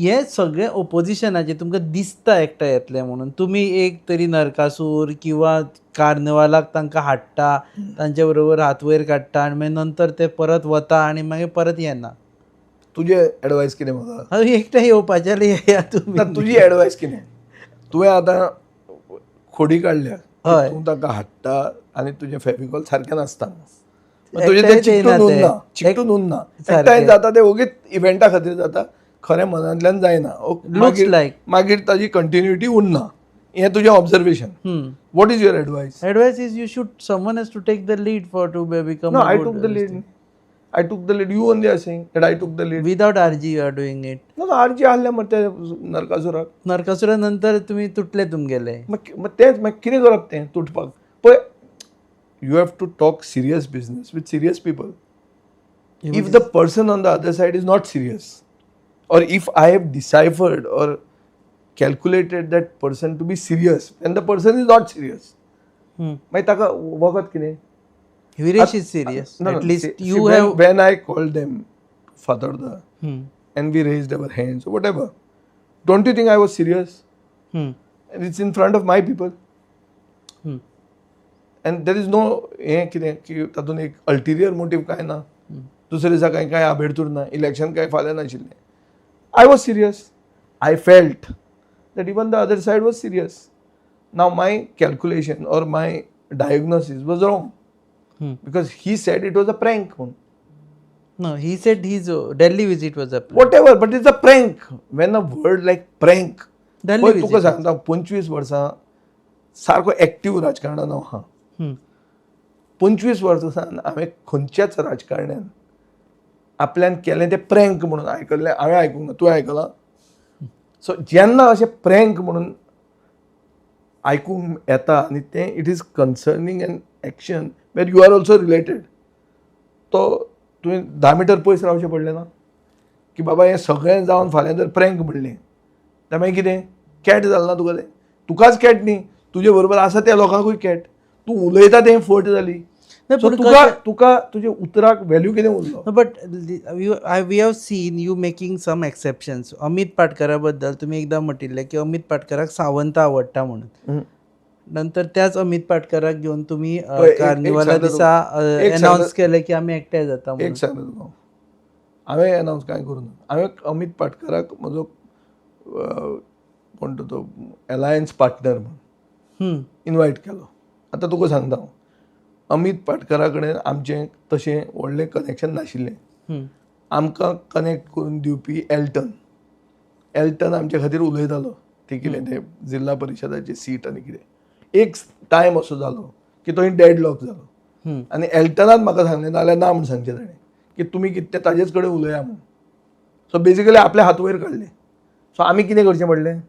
हे सगळे ओपोजिशनाचे तुमकां दिसता एकठांय येतले म्हणून, तुमी एक तरी नरकासूर किंवा कार्नवालाक तांकां हाडटा, तांचे बरोबर हात वयर काडटा आनी मागीर नंतर ते परत वता आनी मागीर परत येना. तुजें एडवायस कितें म्हाका? हांव एकठांय येवपाचें जाल्यार येया तुमी. ना, तुजी एडवायस कितें? तुवें आतां खोडी काडल्या. हय. तूं ताका हाडटा आनी तुजें फेविकॉल सारकें नासता, तुजें एकठांय तें चिकटून येना ते. उरना, चिकटून उरना. सारकें. एकठांय जाता तें ओगीच इव्हेंटा खातीर जाता, खरें मनांतल्यान जायना. Looks मागीर like. मागीर ताजी कंटिन्युटी उरना, हें तुजें observation. What is your advice? Advice is you should, someone has to take the lead for to become. No, I took the lead. I took the lead. You only are saying that I took the lead. Without RG you are doing it. No, RG आहले मरे ते नरकासुराक. नरकासुरा नंतर तुमी तुटले तुमगेले. मग तेच, मागीर कितें करप तें तुटपाक? पळय, you have to talk serious business with serious people. If the person on the other side is not serious, or if I have deciphered or calculated that person to be serious and the person is not serious, मागीर ताका वखद कितें? Viresh is serious. No, at least see, you see, have when I called them Fatorda and we raised our hands or whatever, don't you think I was serious? And it's in front of my people. And there is no हें कितें की तातूंत एक अल्टिरियर motive कांय ना, दुसरे दिसा कांय कांय आबेडतूर ना, इलेक्शन कांय फाल्यां नाशिल्लें. I was serious. I felt that even the other side was serious. Now my calculation or my diagnosis was wrong because he said it was a prank म्हणून. No, he said his Delhi visit was a Whatever, but it's a prank. When a word like prank, Delhi पळय, तुका visit. सांगता, 25 वर्सां सारको active राजकारणान हांव आहा. 25 वर्सां हांवें खंयच्याच राजकारण्यान आपल्यान केलें तें प्रँक म्हणून आयकल्लें हांवें आयकूंक ना. तुवें आयकलां? सो जेन्ना अशें प्रँक म्हणून आयकूंक येता आनी तें it is concerning an action where you are also related, तो तुवें 10 मिटर पयस रावचें पडलें ना की बाबा हें सगळें जावन फाल्यां जर प्रँक म्हणलें जाल्यार मागीर कितें कॅट जालें ना तुका तें? तुकाच कॅट न्ही, तुजे बरोबर आसा त्या लोकांकूय कॅट. तूं उलयता तें फट जाली. नाही, सो पूण तुका तुका तुज्या उतराक व्हॅल्यू कितें उरलो? No, but we have seen you making some exceptions. Amit पाटकरा बद्दल तुम्ही एकदा म्हटिल्लें की अमित पाटकराक सावंत आवडटा म्हणून. नंतर त्याच अमित पाटकराक घेवन तुम्ही पळय, एक कार्निवाला सांगता दिसा तुका. एक अनाउन्स सांगता. केलें की आमी एकठांय जाता एक म्हणून. सांगता तुका, हांवें अनावन्स कांय करूं ना. हांवें अमित पाटकराक म्हजो कोण तो तो एलायन्स पार्टनर म्हणून इनवायट केलो. आतां तुका सांगता हांव, अमित पाटकरा कडेन आमचें तशें व्हडलें कनेक्शन नाशिल्लें. आमकां कनेक्ट करून दिवपी एल्टन. एल्टन आमचे खातीर उलयतालो ती कितें तें जिल्हा परिशदाची सीट आनी कितें. एक टायम असो जालो की तो डेड लॉक जालो आनी एल्टनान म्हाका सांगलें, नाल्यार ना म्हूण सांगचें ताणें, की तुमी कितें तें ताजेच कडेन उलया म्हूण. सो बेजिकली आपले हात वयर काडले. सो आमी कितें करचें पडलें?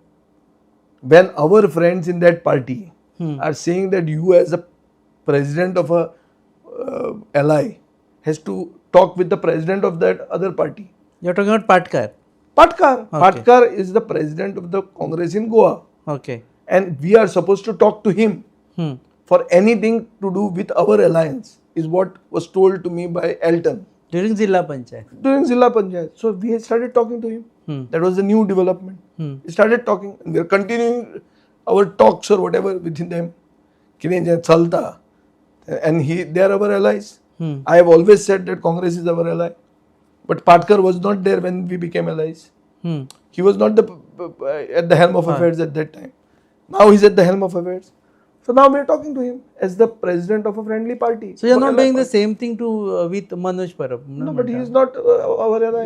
When our friends in that party are saying that you as a president of a ally has to talk with the president of that other party. You are talking about Patkar? Patkar. Okay. Patkar is the president of the Congress in Goa. And we are supposed to talk to him for anything to do with our alliance, is what was told to me by Elton. During जिल्हा panchayat. During Zilla Panchayat. So we started talking to him. That was the new development. We started talking and we are continuing our talks or whatever within them. कितें जें चलता and he they are our allies. I have always said that Congress is our ally. But Patkar was not there when we became allies. He was not the at the helm of affairs at that time. Now he's at the helm of affairs. So now we are talking to him as the president of a friendly party. So you are not Ally doing the party. Same thing to with Manoj Parab? No, but he is not our ally.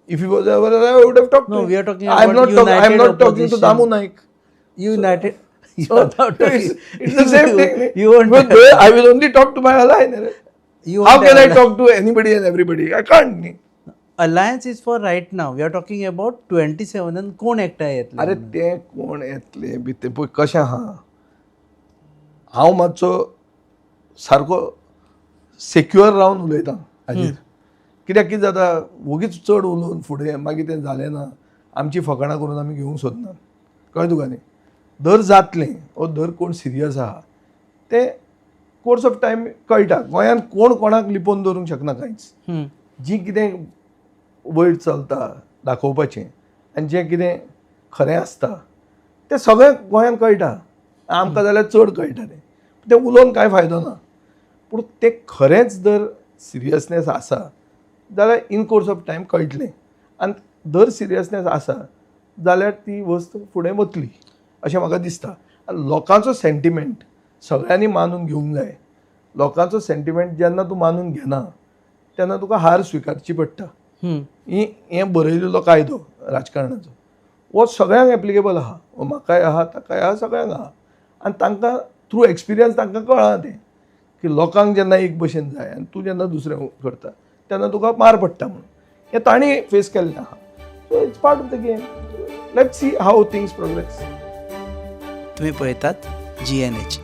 If he was our ally, I would have talked No, to him. We are talking I'm about not talking. I'm united not talking to opposition. Damu Naik. United. You So are not talking. it's the same thing. You won't. But I will only talk to my ally. You How won't can I have talk to anybody and everybody? I can't. Alliance is for right now. We are talking about 27 and कोण एकठांय येतले अरे, म्हणून. ते कोण येतले बी ते पळय कशें आहा, हांव मातसो सारको सेक्युअर रावन उलयतां हाजेर. कित्याक कितें जाता, वोगीच चड उलोवन फुडें मागीर तें जालें ना, आमची फकाणां करून आमी घेवंक सोदना. कळ्ळें तुका न्ही? दर जातलें वो दर कोण सिरियस आहा तें कोर्स ऑफ टायम कळटा. गोंयांत कोण कोणाक लिपोवन दवरूंक शकना कांयच. जी कितें वयर चलता दाखोवपाचें आनी जें कितें खरें आसता तें सगळें गोंयांत कळटा. आमकां जाल्यार चड कळटा तें, तें उलोवन कांय फायदो ना, पूण तें खरेंच जर सिरियसनेस आसा जाल्यार इन कोर्स ऑफ टायम कळटलें, आनी जर सिरियसनेस आसा जाल्यार ती वस्त फुडें वतली अशें म्हाका दिसता. आनी लोकांचो सेंटिमेंट सगळ्यांनी मानून घेवंक जाय. लोकांचो सेंटिमेंट जेन्ना तूं मानून घेना तेन्ना तुका हार स्विकारची पडटा. ही हें बरयलेलो कायदो राजकारणाचो हो सगळ्यांक एप्लिकेबल आहा, हो म्हाकाय आहा, ताकाय आहा, सगळ्यांक आहा. आनी तांकां थ्रू एक्सपिरियन्स तांकां कळ्ळां तें की लोकांक जेन्ना एक भशेन जाय आनी तूं जेन्ना दुसरें करता तेन्ना तुका मार पडटा म्हणून हें तांणी फेस केल्लें आहा. So it's part of the game. Let's see how things progress. तुमी पळयतात GNH.